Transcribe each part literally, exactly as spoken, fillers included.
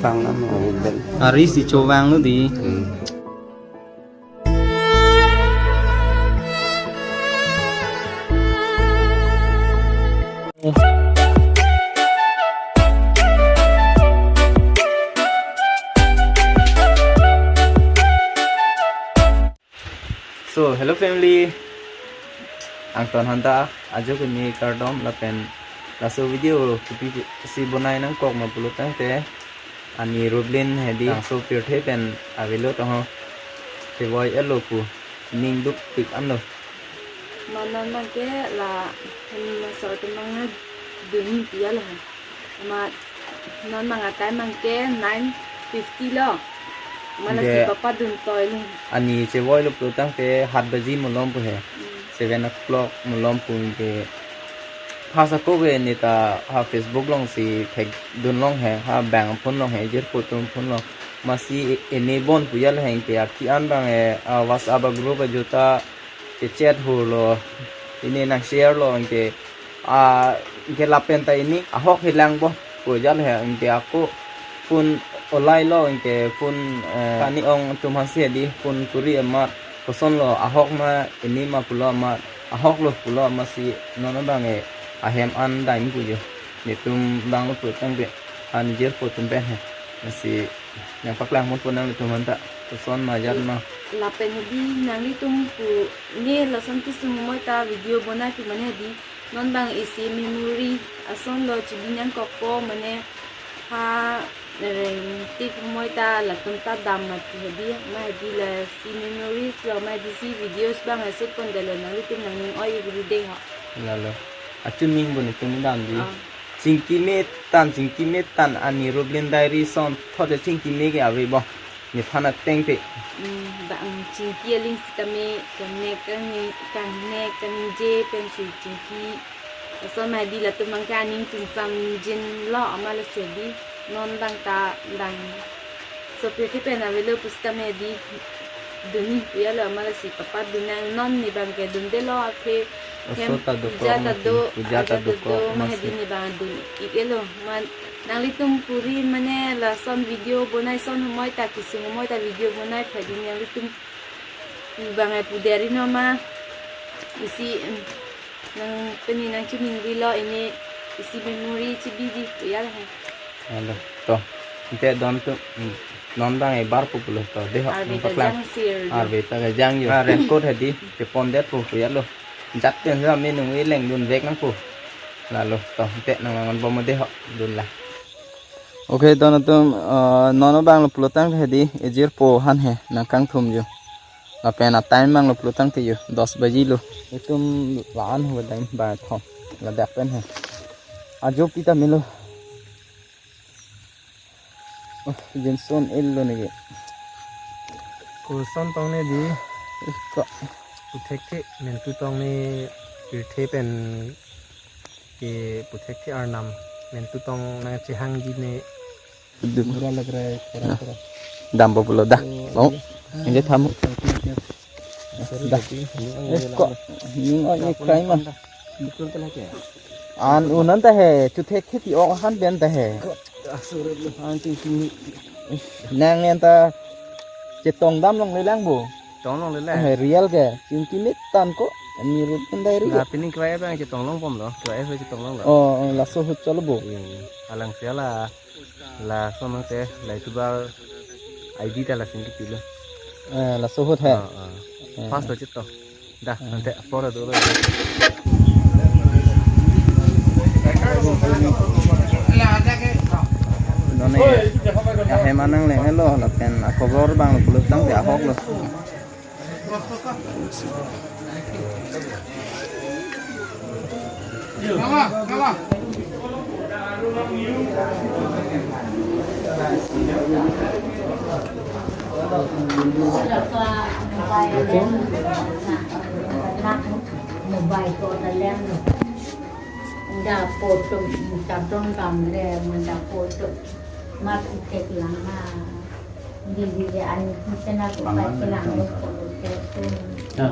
Bang nam, oh, bel. Ari si chovang lo di. Hmm. So, hello family. Angton hanta ajo kini kardom lapen laso video kopi si bonai nangkok ma pulo tangte ani Rublin hedi so pirthe pen avelo tong ho. Chevoi elo pu ning duk tik anlo. Manan mangke la hemi masor temang dun pia lo. Ma non mang atai mangke nine fifty lo. Mala si papa dun toi lo. Ani chevoi lo pulo tangte hat baji malom pu he. Hmm. Seven o'clock malom pu ke. Phasa ko ke neta ha Facebook along si thek dun long he, ha bang phone along he, jirpo atum phone along. Masi ene bon pu ya le he ke aki an bang e, a WhatsApp a group a jota ke chat hurlo, ini nang share lo anke, a, anke lapen ta ini ahok hilang bo ko jal he anke ako phone olai lo anke phone, eh, kani ong atum hasi di phone kuri amat koson lo ahok ma ini ma pulo amat ahok lo pulo amat si non abang e ahem an daim pu jo. Netum bang lo pu tangte an jirpo atum pen he. Masi nangpaklang mo pu nangtum hanta koson ma jat ma. Lapen hedi nanglitum pu ne lason kisung moi ta video bonai pu mane hedi non bang isi memory ason lo chibi nangkokpo mane ha reng tik moi ta latum ta dam ma pu hedi ma hedi la si memories lo ma hedi si videos bang asut pon dalo nanglitum nangning oi everyday ho. Lalo. Achuning bo netum dam di. Ah. Chingki metan, chingki metan ani Rublin Diary son thot chingki me ke ave bo. Nephan ateng pe. Hmm, ba ang chingki aling sitame kangnek kangnek kangnek kangje pensi chingki. Ason ma hedi latum bang ke aning tungsam jin lo amala si hedi non bang ta bang. So pirthe pen avelo pu sitame hedi dun ni pu ya lo amala si papa dun nang non ne bang ke dunde lo aphe. Aso hem ta do puja krong ta do, puja ta aja do ta do, krong ma masi. Hedi ne bang dun ik elo. Ma nanglitum puri mane lason video bonai son moi ta kisung moi ta video bonai phadi nanglitum bang ai pu diary no ma isi, em, nang peni nang chuning rilo ini isi memory chibi di ya la. Alo, to. Ante don tu, mm, non bang e bar pu pulo to. Dei ho, arve ta nangpaklang. Jang sir. Arve ta kejang jo. Ah, raincoat hedi, kepon det pu, pu ya lo. Jat pen sa me nung ileng dun vek nang pu. Lalo, to, ante nang nangon bom dei ho, dun la. Okay, don atum, ah, non bang lo pulo tang hedi, ejirpo han he, nangkangthum jo. Lapen a time bang lo pulo tangte jo, dos baji lo. Itum la-an hu dam ba thom. Ladak pen he. Ajo pita melo. Oh, jinson el lo neke. Koson tong ne di. Ih, kok. Puthekthe mentu tong ne pirthe pen ke puthekthe arnam mentu tong nangchehangji ne. Dum. बुरा लग रहा है, थोड़ा, हाँ। थोड़ा। Dam bo pulo dah. Oh, oh, iya. Ini thamu. Sorry, dah. Sorry, sorry. Eh, kok. Ini, oh, ini crime ah. Betul telah ya? An unan ta he, chuthekthe ti ok han pen ta he. Kok, ah, sorry, sorry. An ting ting. Nang anta chetong dam longle lang bo. Tong longle lang. Eh, real ke. Chingki metan ko. Ani Rublin Diary. La pining kwai bang chetong long pom lo. Kwai ho chetong long lo. Oh, oh, laso ahut cholo bo. Iya, iya. Alang siala. Lason nangte la YouTuber I D ta lason kipilo. Eh, laso ahut he. Ah, ah. Eh. First lo chito. Dah, eh, ante apor do lo. Non ne, ahem an nangleng lo, lapen akhobor bang lo pulo tangte ahok lo. Mobile ko ta lem lo. Nda photo, nda dong dam le, nda photo. Mat itek lang na. Di di le ani kita na ko pa lang lo photo. Nah.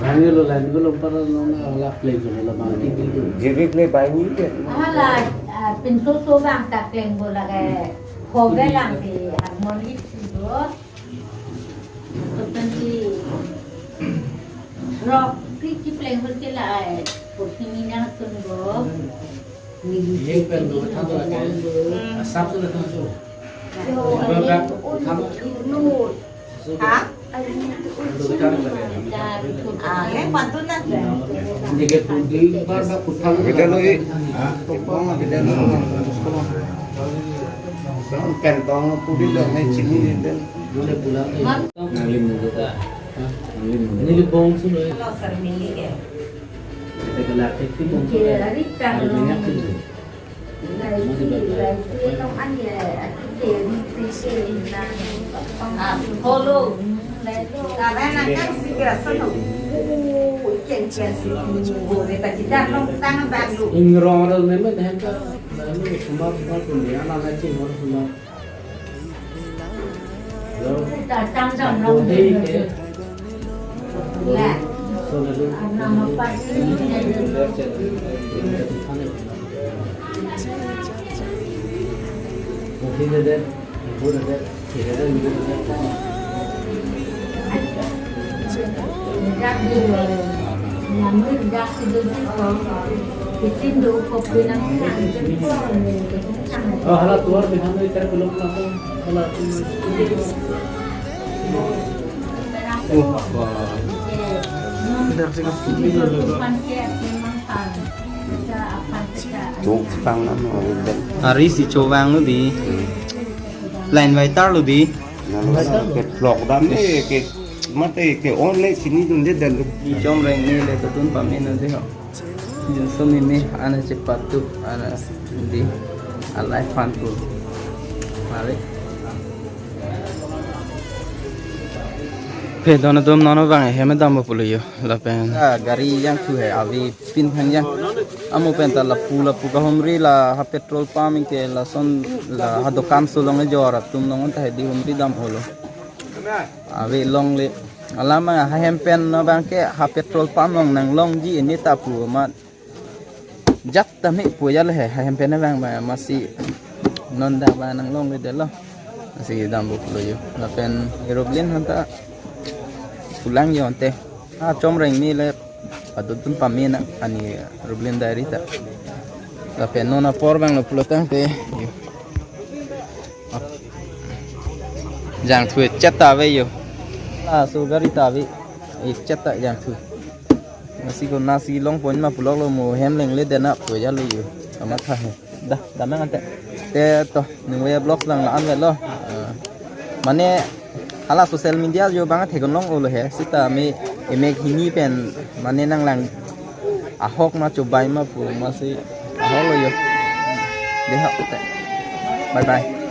Bang lo lan lo para no na la play ko la bang ki ki. G B play bang ni ke. Ala, ah, Pintu so bang ta kleng bo lake. Hove lang di harmoni si bo. Topen di rock pi ki pleng bo ke lai. Porsi mina sun bo. Ye pen do tha do lake. Asap so le tha so. Yo, Ba, ba, ini un tham. Lu. Ha? Beda lo, eh. Kentong pudi lo, eh, chini din. Nanglim nunggu ta. Nanglim nunggu. Neli bong sulo, eh. Kita kena aktif bong sulo. Hari banyak sulo. Follow. Ingrong ro ne men hem ta, lalu sumar sumar pun dia, anak kecil baru sumar. Oh, hala tuar di sana itar belum langsung hala tuar. Tuk tang na no. Ari si chovang lo di. Line vital lo di. Nang ke vlog dam ne ke mate ke on le chini dun de dan. Di chom reng ni le to tun pame na de ho. Jun so mi mi ana chepat tu ana di alai fan tu. Mari. Pe don dum nono bang hem dam pulo yo lapen. Ah, gari yang thu he avi pin thang yang. Amo pen ta lapu lapu kahumri la ha petrol pump ke lason la ha dokan sulong jor atum nong ta he di humri dam olo. Avi longle. Alama ha hem pen no bang ke ha petrol pump long nang longji ini ta pu ma. Jat ta me pu ya le he ha hem pen bang ba masi non da ba nang longle de lo. Masi dam bu lo yo. Lapen aeroplane han ta pulang yo ante. Ah, chom reng ni le padun tun pame na ani aeroplane diary ta. Lapen non apor bang lo pulo tangte yo. Jangthu chet ta ave yo. Ah, so gari ta ave. Eh, chet ta jangthu. Nasi ko nasi long pon ma pulok lo mo hem lengle dena po ya lo yo. Amat ha he. Dah, damang ante. Te to, nung we vlogs lang la-an lo. Ah, mane hala social media yo bang thegon long olo he. Sita me emek hini pen mane nang lang ahok ma chobai ma pu masi ahok lo yo. Dei ha te. Bye bye.